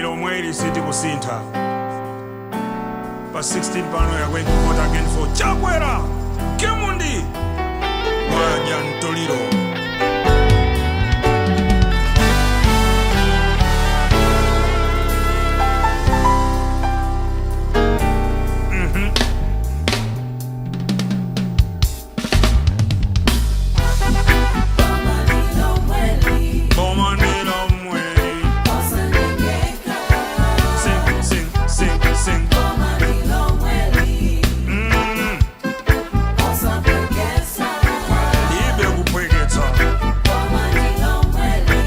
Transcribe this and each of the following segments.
Lomweli sitikusintha. Pa 16 pano we are going to vote again for Chakwera. Kemundi wadya ntoliro. Boma ndi lomweli. Sing, sing, sing, sing. Ibe kupweketsa. Boma ndi lomweli.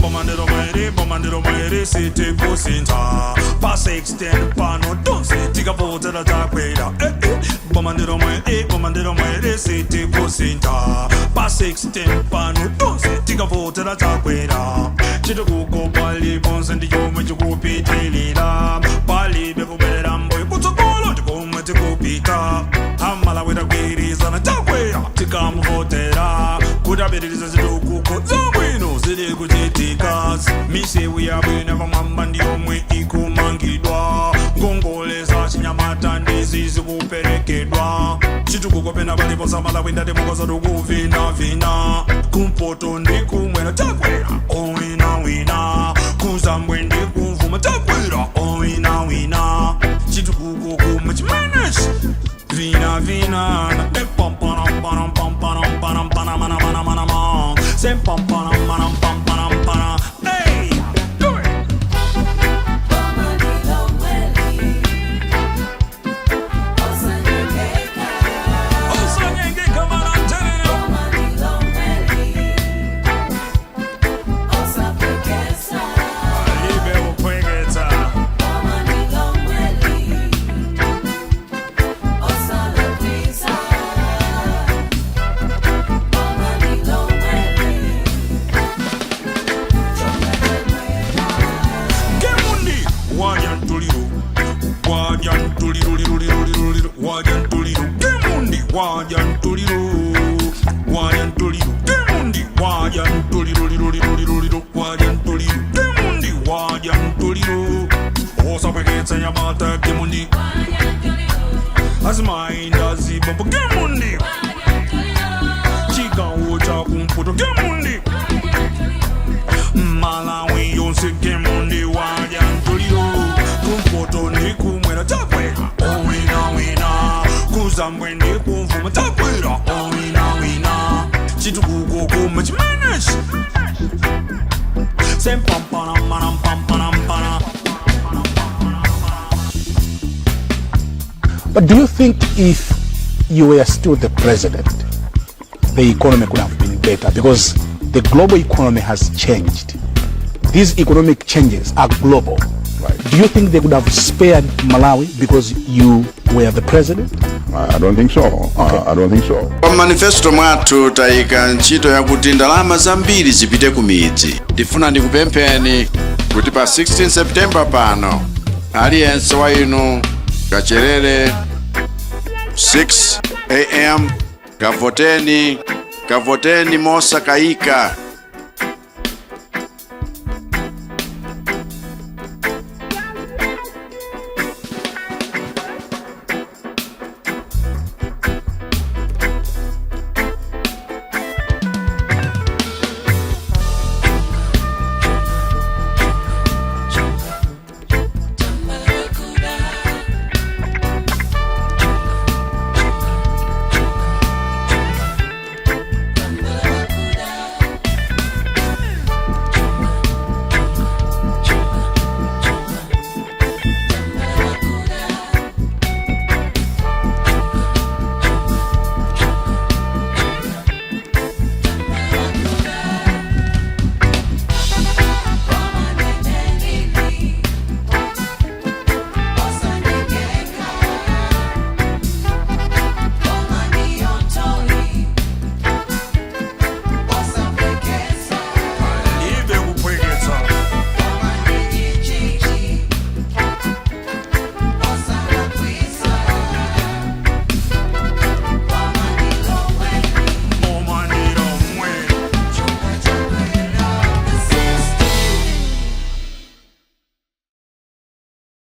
Boma ndi lomweli, boma ndi lomweli, sitikusintha. Pa 16 pano tonse tikavotera Chakwera. Eh, eh. Boma ndi lomweli, boma ndi lomweli, sitikusintha. Pa 16 pano tonse tikavotera Chakwera. Chitukuko paliponse ndi chomwe chikupitilira, palibe kubwerera mbuyo, kutsogolo ndikomwe tikupita. Amalawi tagwirizana, Chakwera tikamuvotera kuti apitirize zitukuko zabwino zili kuchitika. Misewu yabwino pamwamba ndi yomwe ikumangidwa, ngongole za chinyamata ndizi zikuperekedwa, chitukuko pena paliponse. Amalawi ndati mukoza tikuvinavina, kumpoto ndi kumwera Chakwera owinawina, kuzambwe ndi kumvuma Chakwera owinawina, chitukuko kumwe chimenechi vina vina. Pam pam pam pam pam pam pam pam pam pam pam. Sem pam pam pam pam pam pam. Hey, do it. Osanyengeka marantelelo. Libe kupweketsa. Kemundi wadya ntoliro, wadya ntoliro, liro liro liro liro, wadya ntoliro. Kemundi wadya ntoliro, wadya ntoliro. Kemundi wadya ntoliro, liro liro liro liro, wadya ntoliro. Kemundi wadya ntoliro, osapweketsa nyamata. Kemundi azimayi ndi azibambo. Kemundi chigawo chakumpoto. Kemundi Malawi yonse. Kemundi wadya ntoliro, kumpoto ndi kumwera Chakwera owinawina, kuzambwe ndi kumvuma Chakwera owinawina, chitukuko kuma chimenechi. Sempampanampanampanampana. But do you think if you were still the president, the economy could have been better? Because the global economy has changed. These economic changes are global. Do you think they could have spared Malawi because you were the president? I don't think so. I don't think so. Pa manifesto mwathu tayika ntchito yakuti ndalama zambiri zipite ku midzi. Ndifuna ndikupempheni kuti pa 16 September pano aliyense wa inu kacherere 6 am, kavoteni, kavoteni mosakayika.